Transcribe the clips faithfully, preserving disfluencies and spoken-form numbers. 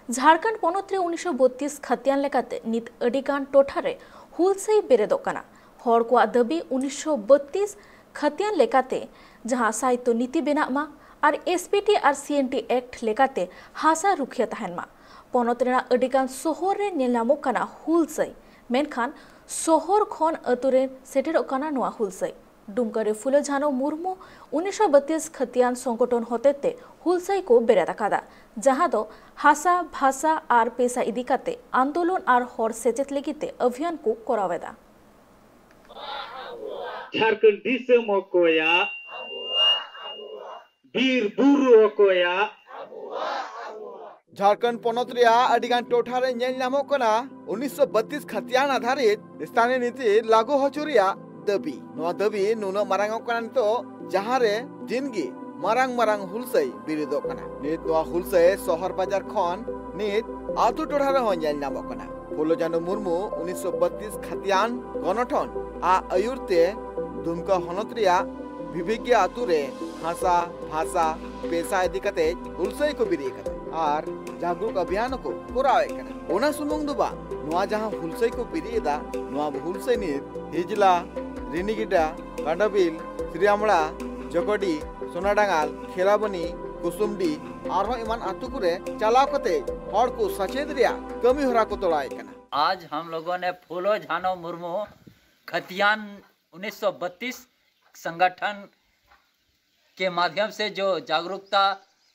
ᱡᱷᱟᱲᱠᱷᱚᱸᱰ ᱯᱚᱱᱚᱛ ᱨᱮ ᱩᱱᱤᱥᱥᱚ ᱵᱚᱛᱛᱨᱤᱥ ᱠᱷᱟᱹᱛᱤᱭᱟᱱ ᱞᱮᱠᱟᱛᱮ ᱱᱤᱛ ᱟᱹᱰᱤ ᱜᱟᱱ ᱴᱚᱴᱷᱟ ᱨᱮ ᱦᱩᱞᱥᱟᱹᱭ ᱵᱮᱨᱮᱫᱚᱜ ᱠᱟᱱᱟ᱾ ᱦᱚᱲ ᱠᱚᱣᱟᱜ ᱫᱟᱹᱵᱤ ᱩᱱᱤᱥᱥᱚ ᱵᱚᱛᱛᱨᱤᱥ ᱠᱷᱟᱹᱛᱤᱭᱟᱱ ᱞᱮᱠᱟᱛᱮ ᱡᱟᱦᱟᱸ ᱥᱟᱭᱤᱛᱚ ᱱᱤᱛᱤ ᱵᱮᱱᱟᱜ ᱢᱟ ᱟᱨ ᱮᱥ ᱯᱤ ᱴᱤ ᱟᱨ ᱥᱤ ᱮᱱ ᱴᱤ ᱮᱠᱴ ᱞᱮᱠᱟᱛᱮ ᱦᱟᱥᱟ ᱨᱩᱠᱷᱤᱭᱟᱹ ᱛᱟᱦᱮᱱ ᱢᱟ᱾ ᱯᱚᱱᱚᱛ ᱨᱮᱱᱟᱜ ᱟᱹᱰᱤ ᱜᱟᱱ ᱥᱚᱦᱚᱨ ᱨᱮ ᱧᱮᱞ ᱧᱟᱢᱚᱜ ᱠᱟᱱᱟ ᱦᱩᱞᱥᱟᱹᱭ, ᱢᱮᱱᱠᱷᱟᱱ ᱥᱚᱦᱚᱨ ᱠᱷᱚᱱ ᱟᱹᱛᱩ ᱨᱮ ᱥᱮᱴᱮᱨᱚᱜ ᱠᱟᱱᱟ ᱱᱚᱣᱟ ᱦᱩᱞᱥᱟᱹᱭ᱾ ᱰᱩᱢᱠᱟ ᱨᱮ ᱯᱷᱩᱞᱳ ᱡᱷᱟᱱᱳ ᱢᱩᱨᱢᱩ ᱩᱱᱤᱥᱥᱚ ᱵᱚᱛᱛᱨᱤᱥ ᱠᱷᱟᱹᱛᱤᱭᱟᱱ ᱥᱚᱝᱜᱚᱴᱷᱚᱱ ᱦᱚᱛᱮᱛᱮ ᱦᱩᱞᱥᱟᱹᱭ ᱠᱚ ᱵᱮᱨᱮᱫ ᱟᱠᱟᱫᱟ, ᱡᱟᱦᱟᱸ ᱫᱚ ᱦᱟᱥᱟ, ᱵᱷᱟᱥᱟ ᱟᱨ ᱯᱮᱥᱟ ᱤᱫᱤ ᱠᱟᱛᱮ ᱟᱱᱫᱳᱞᱚᱱ ᱟᱨ ᱦᱚᱲ ᱥᱮᱪᱮᱫ ᱞᱟᱹᱜᱤᱫ ᱛᱮ ᱚᱵᱷᱤᱭᱟᱱ ᱠᱚ ᱠᱚᱨᱟᱣ ᱮᱫᱟ᱾ ᱡᱷᱟᱲᱠᱷᱚᱸᱰ ᱫᱤᱥᱚᱢ ᱚᱠᱚᱭᱟᱜ? ᱵᱤᱨ ᱵᱩᱨᱩ ᱚᱠᱚᱭᱟᱜ? ᱡᱷᱟᱲᱠᱷᱚᱸᱰ ᱯᱚᱱᱚᱛ ᱨᱮᱭᱟᱜ ᱟᱹᱰᱤ ᱜᱟᱱ ᱴᱚᱴᱷᱟ ᱨᱮ ᱧᱮᱞ ᱧᱟᱢᱚᱜ ᱠᱟᱱᱟ ᱩᱱᱤᱥᱥᱚ ᱵᱚᱛᱛᱨᱤᱥ ᱠᱷᱟᱹᱛᱤᱭᱟᱱ ᱟᱫᱷᱟᱨᱤᱛ ᱥᱛᱷᱟᱱᱤᱭᱚ ᱱᱤᱛᱤ ᱞᱟᱹᱜᱩ ᱦᱚᱪᱚ ᱨᱮᱭᱟᱜ ᱫᱟᱹᱵᱤ᱾ ᱱᱚᱣᱟ ᱫᱟᱹᱵᱤ ᱱᱩᱱᱟᱹᱜ ᱢᱟᱨᱟᱝ ᱚᱜ ᱠᱟᱱᱟ ᱱᱤᱛᱚᱜ, ᱡᱟᱦᱟᱸ ᱨᱮ ᱫᱤᱱ ᱜᱮ ᱢᱟᱨᱟᱝ ᱢᱟᱨᱟᱝ ᱦᱩᱞᱥᱟᱹᱭ ᱵᱤᱨᱤᱫᱚᱜ ᱠᱟᱱᱟ᱾ ᱱᱤᱛ ᱱᱚᱣᱟ ᱦᱩᱞᱥᱟᱹᱭ ᱥᱚᱦᱚᱨ ᱵᱟᱡᱟᱨ ᱠᱷᱚᱱ ᱱᱤᱛ ᱟᱛᱳ ᱴᱚᱴᱷᱟ ᱨᱮᱦᱚᱸ ᱧᱮᱞ ᱧᱟᱢᱚᱜ ᱠᱟᱱᱟ᱾ ᱯᱷᱩᱞᱳ ᱡᱷᱟᱱᱳ ᱢᱩᱨᱢᱩ ᱩᱱᱤᱥᱥᱚ ᱵᱚᱛᱛᱨᱤᱥ ᱠᱷᱟᱹᱛᱤᱭᱟᱱ ᱜᱚᱱᱚᱴᱷᱚᱱ ᱟᱜ ᱟᱹᱭᱩᱨ ᱛᱮ ᱫᱩᱢᱠᱟ ᱦᱚᱱᱚᱛ ᱨᱮᱭᱟᱜ ᱵᱤᱵᱷᱤᱜᱽᱜᱟ ᱟᱛᱳ ᱨᱮ ᱦᱟᱥᱟ, ᱵᱷᱟᱥᱟ, ᱯᱮᱥᱟ ᱤᱫᱤ ᱠᱟᱛᱮ ᱦᱩᱞᱥᱟᱹᱭ ᱠᱚ ᱵᱤᱨᱤᱫ ᱟᱠᱟᱫᱟ ᱟᱨ ᱡᱟᱜᱽᱨᱩᱠ ᱚᱵᱷᱤᱭᱟᱱ ᱦᱚᱸᱠᱚ ᱠᱚᱨᱟᱣ ᱮᱫ ᱠᱟᱱᱟ᱾ ᱚᱱᱟ ᱥᱩᱢᱩᱝ ᱫᱚ ᱵᱟᱝ, ᱱᱚᱣᱟ ᱡᱟᱦᱟᱸ ᱦᱩᱞᱥᱟᱹᱭ ᱠᱚ ᱵᱤᱨᱤᱫ ᱮᱫᱟ, ᱱᱚᱣᱟ ᱦᱩᱞᱥᱟᱹᱭ ᱱᱤᱛ ᱦᱤᱡᱽᱞᱟ, ᱨᱤᱱᱤᱜᱤᱰᱟ, ᱠᱟᱸᱰᱟᱵᱤᱞ, ᱥᱨᱤᱭᱟᱢᱲᱟ, ᱡᱚᱜᱚᱰᱤ, ᱥᱳᱱᱟᱰᱟᱝᱜᱟᱞ, ᱠᱷᱮᱞᱟᱵᱚᱱᱤ, ᱠᱩᱥᱩᱢᱰᱤ ᱟᱨᱦᱚᱸ ᱮᱢᱟᱱ ᱟᱛᱳ ᱠᱚᱨᱮ ᱪᱟᱞᱟᱣ ᱠᱟᱛᱮ ᱦᱚᱲ ᱠᱚ ᱥᱟᱪᱮᱫ ᱨᱮᱭᱟᱜ ᱠᱟᱹᱢᱤ ᱦᱚᱨᱟ ᱠᱚ ᱛᱚᱲᱟᱣᱮᱫ ᱠᱟᱱᱟ᱾ आज हम लोगों ने फूलो झानो मुर्मू खतियान उन्नीस सौ बत्तीस संगठन के माध्यम से जो जागरूकता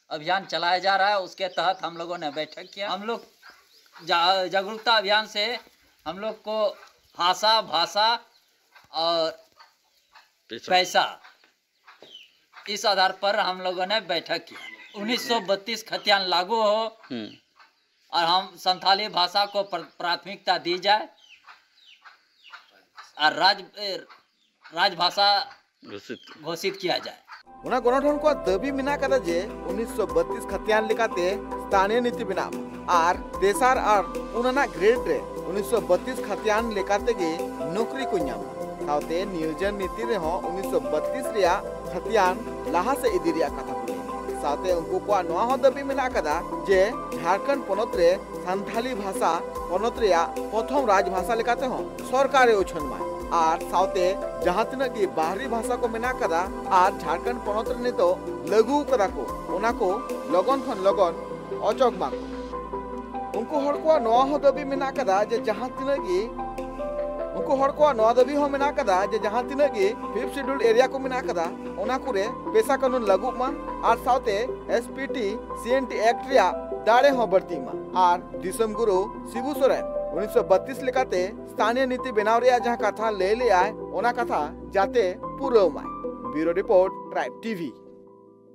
अभियान चलाया जा रहा है, उसके तहत हम लोगों ने बैठक किया। हम लोग जा, जागरूकता अभियान से हम लोग को भाषा, भाषा और पैसा, इस आधार पर हम लोगों ने बैठक किया। उन्नीस सौ बत्तीस खतियान लागू हो और हम संथाली भाषा को प्र- प्राथमिकता दी जाए और राज ए, राजभाषा घोषित किया जाए। ᱚᱱᱟ ᱜᱚᱱᱚᱴᱷᱚᱱ ᱠᱚᱣᱟᱜ ᱫᱟᱹᱵᱤ ᱢᱮᱱᱟᱜ ᱟᱠᱟᱫᱟ ᱡᱮ ᱩᱱᱤᱥᱥᱚ ᱵᱚᱛᱛᱨᱤᱥ ᱠᱷᱟᱛᱤᱭᱟᱱ ᱞᱮᱠᱟᱛᱮ ᱥᱛᱷᱟᱱᱤᱭᱚ ᱱᱤᱛᱤ ᱵᱮᱱᱟᱜ ᱢᱟ ᱟᱨ ᱛᱮᱥᱟᱨ ᱟᱨ ᱯᱩᱱ ᱟᱱᱟᱜ ᱜᱨᱮᱰ ᱨᱮ ᱩᱱᱤᱥᱥᱚ ᱵᱚᱛᱛᱨᱤᱥ ᱠᱷᱟᱛᱤᱭᱟᱱ ᱞᱮᱠᱟᱛᱮ ᱜᱮ ᱱᱚᱠᱨᱤ ᱠᱚ ᱧᱟᱢᱟ᱾ ᱥᱟᱶᱛᱮ ᱱᱤᱭᱳᱡᱚᱱ ᱱᱤᱛᱤ ᱨᱮᱦᱚᱸ ᱩᱱᱤᱥᱥᱚ ᱵᱚᱛᱛᱨᱤᱥ ᱨᱮᱭᱟᱜ ᱠᱷᱟᱛᱤᱭᱟᱱ ᱞᱟᱦᱟ ᱥᱮᱫ ᱤᱫᱤ ᱨᱮᱭᱟᱜ ᱠᱟᱛᱷᱟ ᱠᱚ ᱞᱟᱹᱭᱟ᱾ ᱥᱟᱶᱛᱮ ᱩᱱᱠᱩ ᱠᱚᱣᱟᱜ ᱱᱚᱣᱟ ᱦᱚᱸ ᱫᱟᱹᱵᱤ ᱢᱮᱱᱟᱜ ᱟᱠᱟᱫᱟ ᱡᱮ ᱡᱷᱟᱲᱠᱷᱚᱸᱰ ᱯᱚᱱᱚᱛ ᱨᱮ ᱥᱟᱱᱛᱷᱟᱞᱤ ᱵᱷᱟᱥᱟ ᱯᱚᱱᱚᱛ ᱨᱮᱭᱟᱜ ᱯᱨᱚᱛᱷᱚᱢ ᱨᱟᱡᱽ ᱵᱷᱟᱥᱟ ᱞᱮᱠᱟᱛᱮ ᱦᱚᱸ ᱥᱚᱨᱠᱟᱨ ᱮ ᱩᱪᱷᱟᱹᱱ ᱢᱟᱭ᱾ ᱟᱨ ᱥᱟᱶᱛᱮ ᱡᱟᱦᱟᱸ ᱛᱤᱱᱟᱹᱜ ᱜᱮ ᱵᱟᱦᱨᱤ ᱵᱷᱟᱥᱟ ᱠᱚ ᱢᱮᱱᱟᱜ ᱟᱠᱟᱫᱟ ᱟᱨ ᱡᱷᱟᱲᱠᱷᱚᱸᱰ ᱯᱚᱱᱚᱛ ᱨᱮ ᱱᱤᱛᱚᱜ ᱞᱟᱹᱜᱩ ᱟᱠᱟᱫᱟ ᱠᱚ, ᱚᱱᱟ ᱠᱚ ᱞᱚᱜᱚᱱ ᱠᱷᱚᱱ ᱞᱚᱜᱚᱱ ᱚᱪᱚᱜ ᱢᱟ ᱠᱚ᱾ ᱩᱱᱠᱩ ᱦᱚᱲ ᱠᱚᱣᱟᱜ ᱱᱚᱣᱟ ᱦᱚᱸ ᱫᱟᱹᱵᱤ ᱢᱮᱱᱟᱜ ᱟᱠᱟᱫᱟ ᱡᱮ ᱡᱟᱦᱟᱸ ᱛᱤᱱᱟᱹᱜ ᱜᱮ ᱩᱱᱠᱩ ᱦᱚᱲ ᱠᱚᱣᱟᱜ ᱱᱚᱣᱟ ᱫᱟᱹᱵᱤ ᱦᱚᱸ ᱢᱮᱱᱟᱜ ᱟᱠᱟᱫᱟ ᱡᱮ ᱡᱟᱦᱟᱸ ᱛᱤᱱᱟᱹᱜ ᱜᱮ ᱯᱷᱤᱯᱛᱷ ᱥᱤᱰᱩᱞ ᱮᱨᱤᱭᱟ ᱠᱚ ᱢᱮᱱᱟᱜ ᱟᱠᱟᱫᱟ, ᱚᱱᱟ ᱠᱚᱨᱮ ᱯᱮᱥᱟ ᱠᱟᱹᱱᱩᱱ ᱞᱟᱹᱜᱩᱜ ᱢᱟ ᱟᱨ ᱥᱟᱶᱛᱮ S P T C N T act ᱨᱮᱭᱟᱜ ᱫᱟᱲᱮ ᱦᱚᱸ ᱵᱟᱹᱲᱛᱤᱜ ᱢᱟ᱾ ᱟᱨ ᱫᱤᱥᱚᱢ ᱜᱩᱨᱩ ᱥᱤᱵᱩ ᱥᱚᱨᱮᱱ ᱩᱱᱤᱥᱥᱚ ᱵᱟᱛᱤᱥ ᱞᱮᱠᱟᱛᱮ ᱥᱛᱷᱟᱱᱤᱭᱚ ᱱᱤᱛᱤ ᱵᱮᱱᱟᱣ ᱨᱮᱭᱟᱜ ᱡᱟᱦᱟᱸ ᱠᱟᱛᱷᱟ ᱞᱟᱹᱭ ᱞᱮᱫᱟᱭ, ᱚᱱᱟ ᱠᱟᱛᱷᱟ ᱡᱟᱛᱮ ᱯᱩᱨᱟᱹᱣ ᱢᱟᱭ᱾ ᱵᱤᱭᱩᱨᱳ ᱨᱤᱯᱳᱨᱴ, ᱴᱨᱟᱭᱤᱵᱽ ᱴᱤ ᱵᱷᱤ᱾